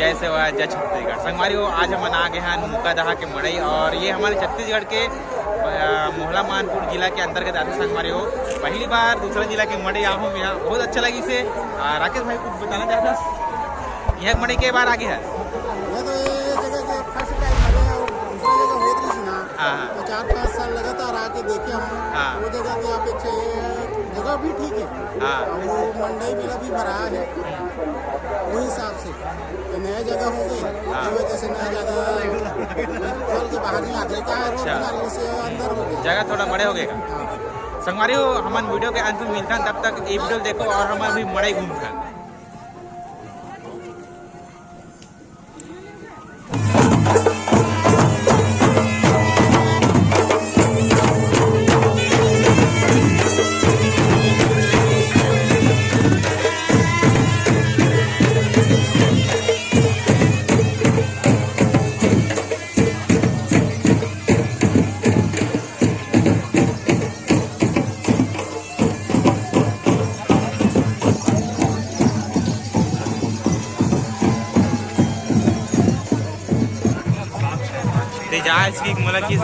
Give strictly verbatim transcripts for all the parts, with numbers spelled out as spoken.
जय सेवा, जय छत्तीसगढ़। संगवारी हो, आज हमन आ गे हन मुकादहा के मड़ई, और ये हमर छत्तीसगढ़ के, अ, मोहला मानपुर जिला के अंतर्गत आथे। संगवारी हो, पहली बार दूसरा जिला के मड़ई आहूँ मैं, बहुत अच्छा लगिस हे। अ, राकेश भाई कुछ बताना चाहत हस? ये मड़ई के बार आ गे हस? मैं तो ये जगह के first time हरे और दूसरा जगह होत रहिस ना, हाँ, हाँ। तो चार पाँच साल लगातार आके देखे हम। हाँ। वो जगह के अपेक्षा ये जगह भी ठीक है। हाँ। और वो मंडई मेला भी भरा है, वो हिसाब से। तो नया जगह हो गई, हाँ। ये वजह से नया जगह चल के बाहर नहीं आते, क्या है, रोड अच्छा। किनारे से अंदर हो गया। जगह थोड़ा बड़े हो गए का? हाँ। संगवारी हो, हमन video के अंत में मिलथन, तब तक ये video देखो और हमन भी मड़ई घूमथन। ते जा इसकी मोला किस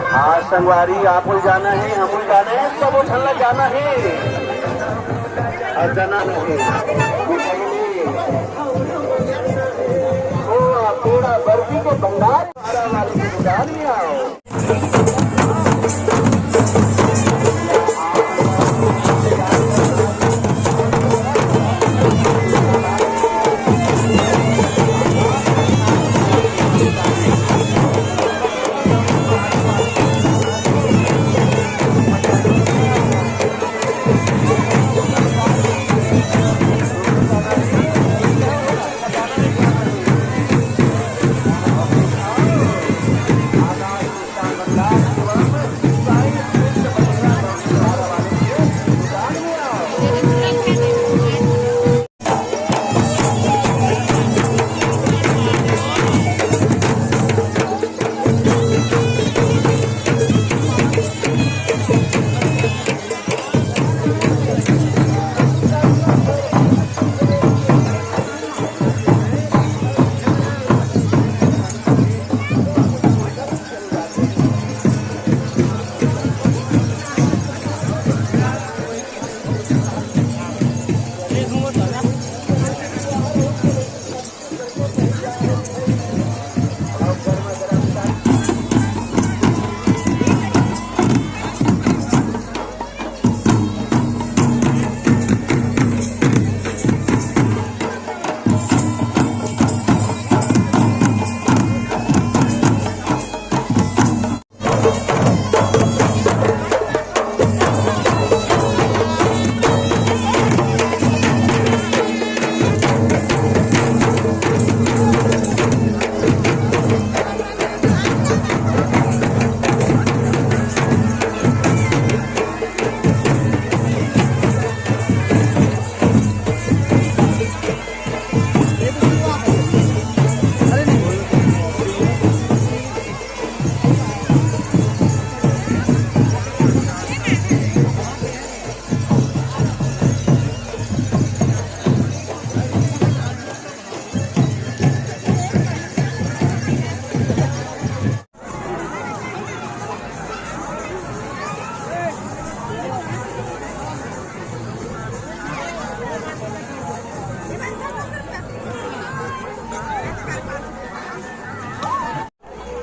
हाँ संगवारी, आप जाना है, हम जाना है, सब उठल जाना है। और जाना नहीं। थोड़ा, थोड़ा बर्फी के भंडार, वाला वाले के दुकान में आओ।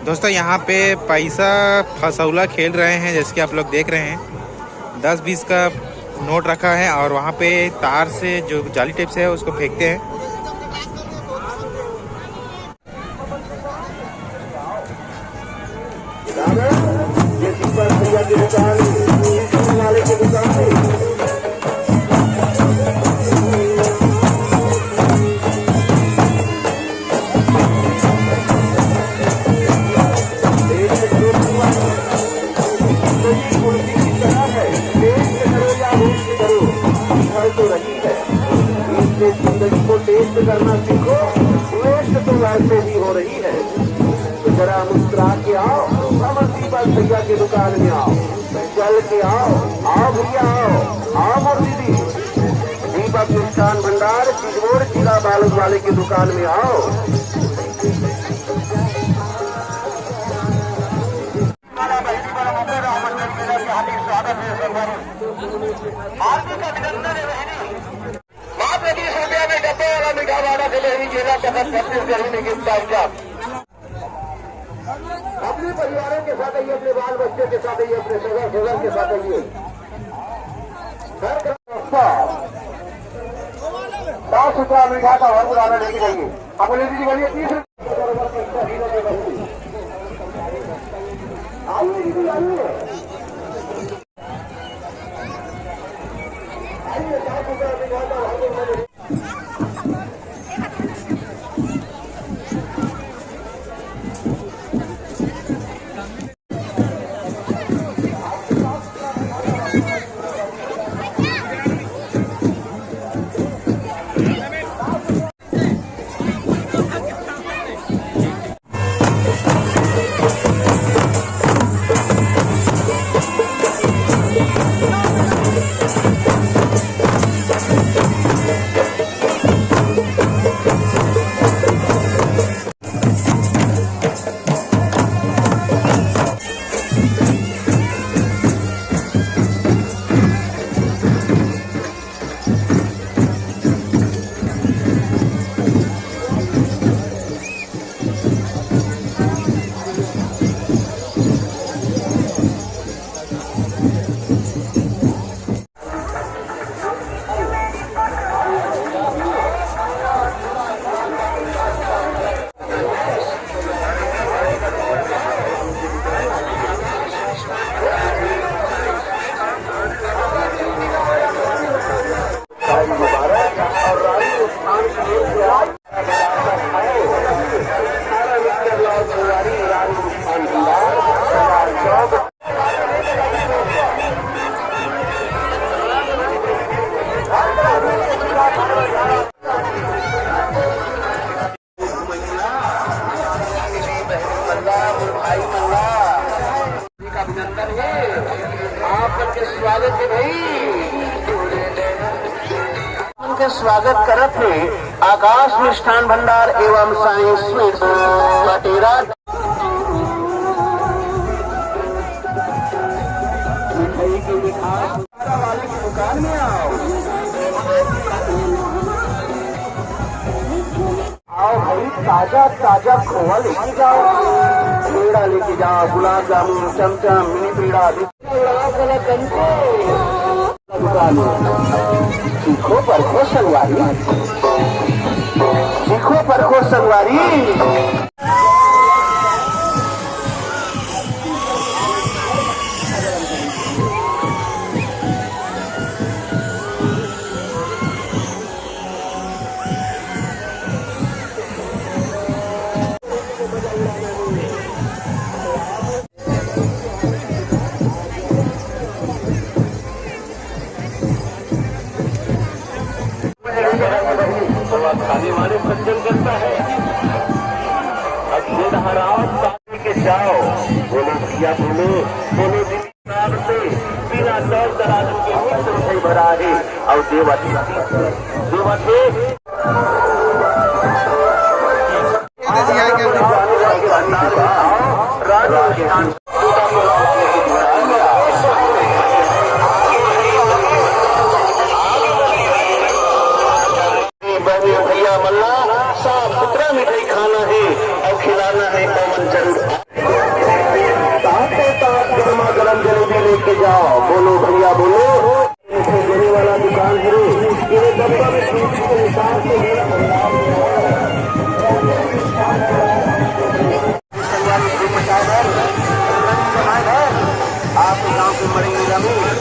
दोस्तों, यहाँ पे पैसा फसौला खेल रहे हैं, जैसे कि आप लोग देख रहे हैं, दस बीस का नोट रखा है और वहाँ पे तार से जो जाली टाइप से है, उसको फेंकते हैं। जिंदगी को टेस्ट करना सीखो, वेस्ट तो वैसे भी हो रही है। तो जरा मुस्कुरा के आओ, अमर दीपक भैया की दुकान में आओ, चल के आओ, आओ भैया आओ, आओ मोर दीदी। दीपक मिष्ठान भंडार, चिचबोड़ जिला बालोद वाले की दुकान में आओ। माता जी, सौ रुपया में डब्बे वाला मीठा वाला से लेनी जेला तखत छत्तीसगढ़ी में गिफ्ट आइटम। अपने परिवारों के साथ आइए, अपने बाल बच्चों के साथ आइए, अपने सगा ससुर के साथ आइए। घर का साफ सुथरा मीठा का भरपूर आनंद लेके जाइए। अपने दीदी बोलिए, तीस रुपये। आइए दीदी, आइए। अभिनंदन है, आप सबके स्वागत है भाई। उनके स्वागत करत हे आकाश मिष्ठान भंडार एवं साईं स्वीट्स पटेरा। मिठाई की मिठास वाले की दुकान में आओ। आओ भाई, ताजा ताजा खोवा लेके जाओ, पेड़ा लेके जाओ, गुलाब जामुन, चमचम, मिनी पेड़ा, दुकान। सीखो परखो संगवारी, सीखो परखो संगवारी। खाने वाले सज्जन करता है। अब ये धाराओं के जाओ, बोलो भैया, बोलो, बोलो जी। से बिना दौर दराज के मुक्त मिठाई भरा है और देवा देवा के बहनी भैया मल्ला, साफ सुथरा मिठाई खाना है और खिलाना है, पवन जरूर। जाओ, बोलो भैया, बोलो। ये गली वाला दुकान शुरू, ये डब्बा में पीछे के हिसाब से मेरा भंडार है। आपके गांव के मरेंगे रमेश।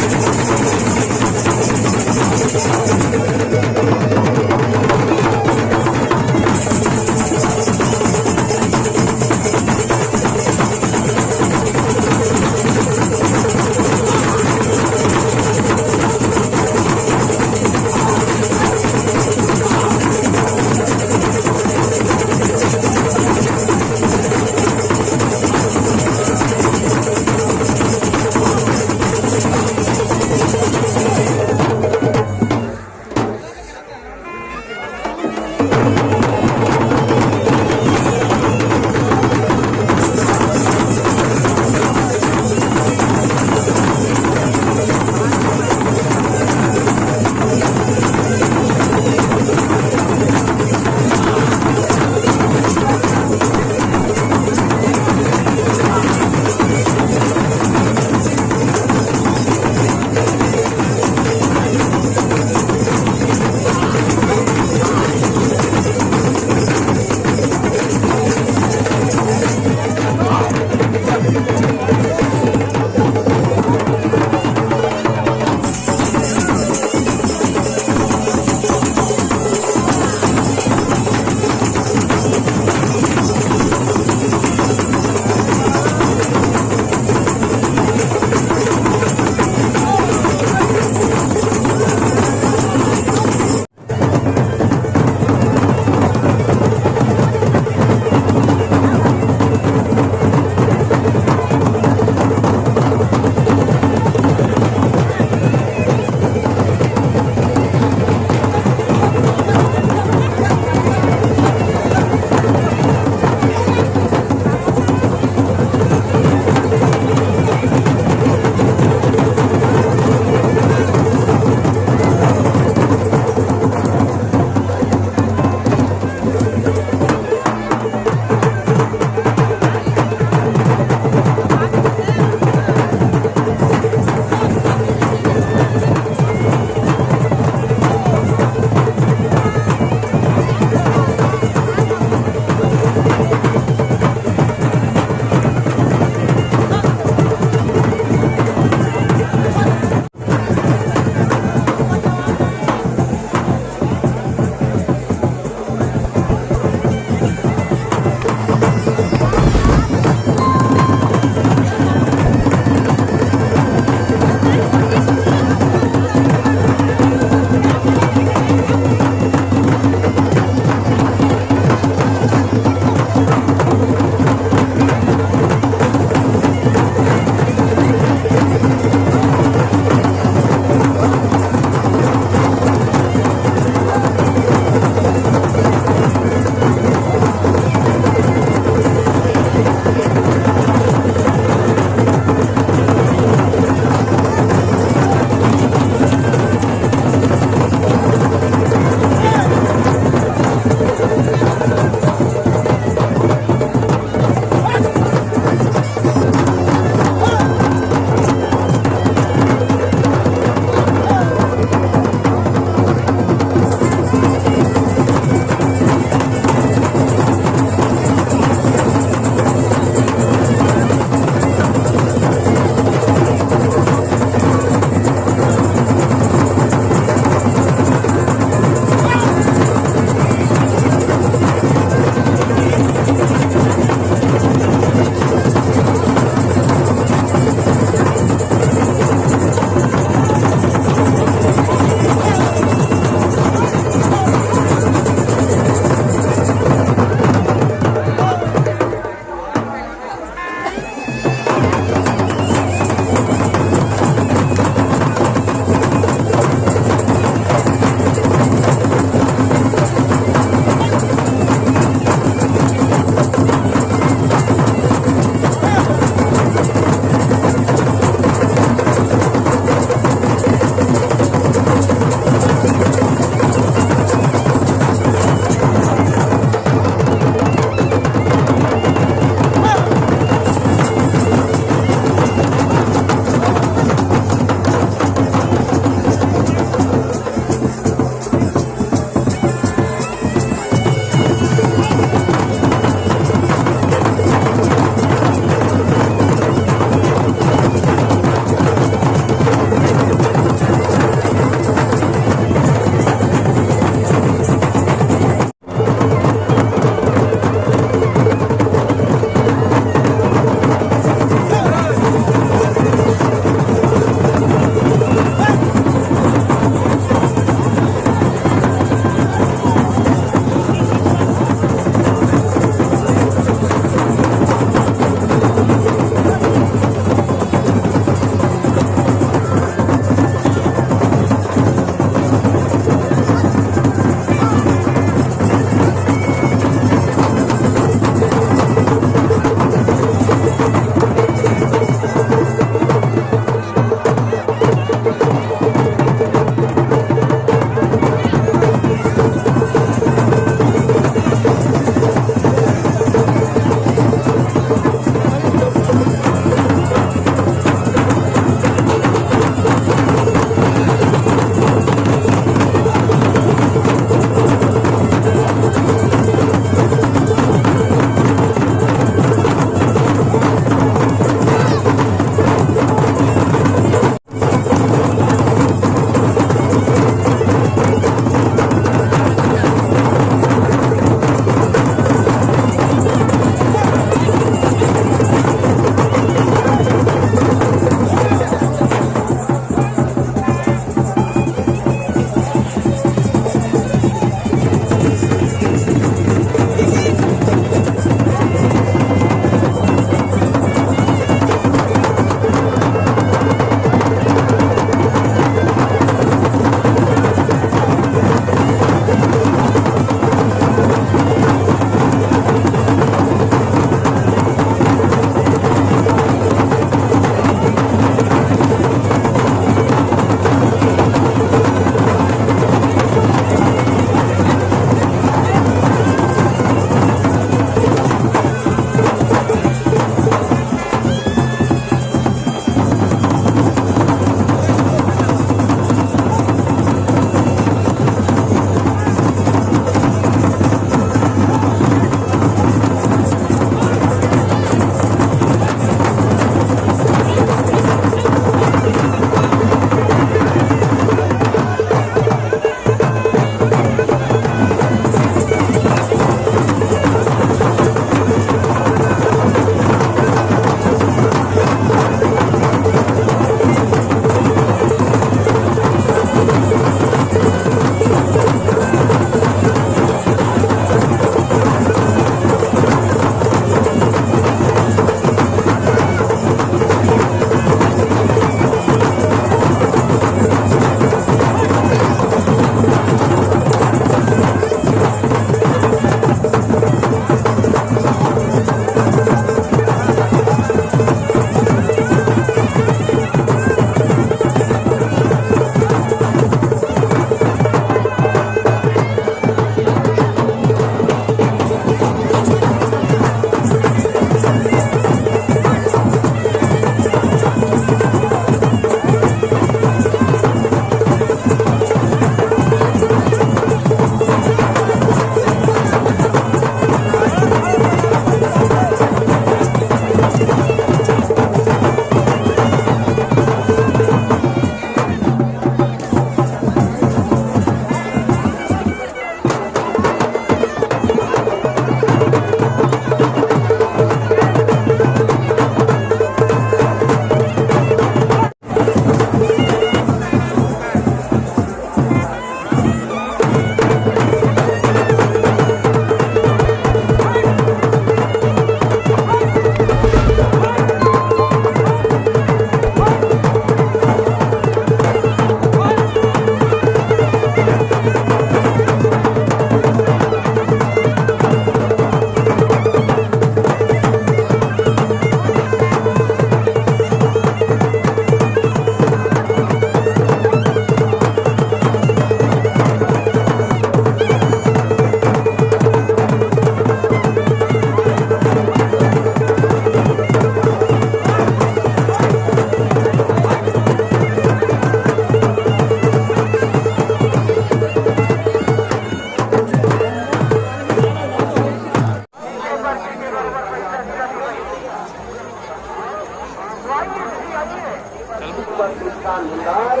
दुकान भंडार,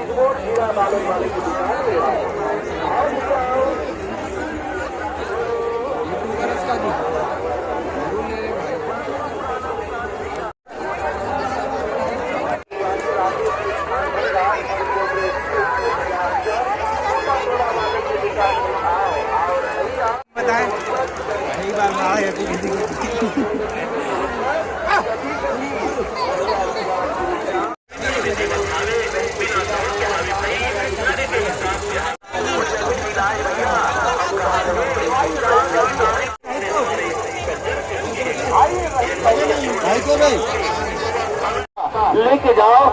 स्पोर्ट हीरा बालन वाले की दुकान में आओ। बताएं, पहली बार ना आए तो किसी को। लेके जाओ।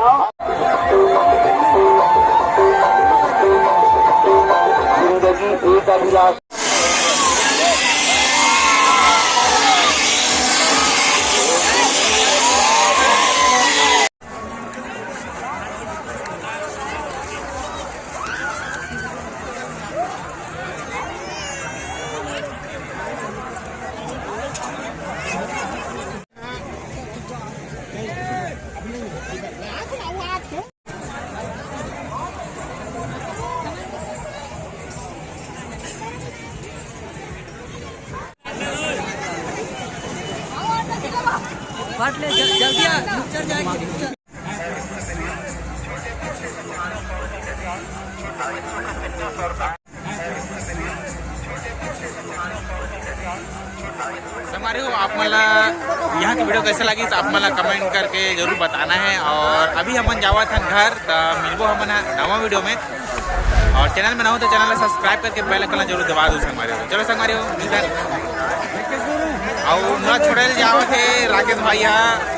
जिंदगी एक अभिलाष। काट ले, जल-, जल्दी आ, पिक्चर जाएगी, पिक्चर। संगवारी हो, आप मन ला यहाँ की वीडियो कैसे लगी, तो आप मन ला कमेंट करके जरूर बताना है। और अभी हमन जावत हन घर, तो मिलबो हमन ह नवा वीडियो में। और चैनल में ना हो तो चैनल ला सब्सक्राइब करके बेल आइकन ला जरूर दबा दो संगवारी हो। चलो संगवारी हो, मिलते हैं। और ना छोड़े जावत है राकेश भाई यहाँ।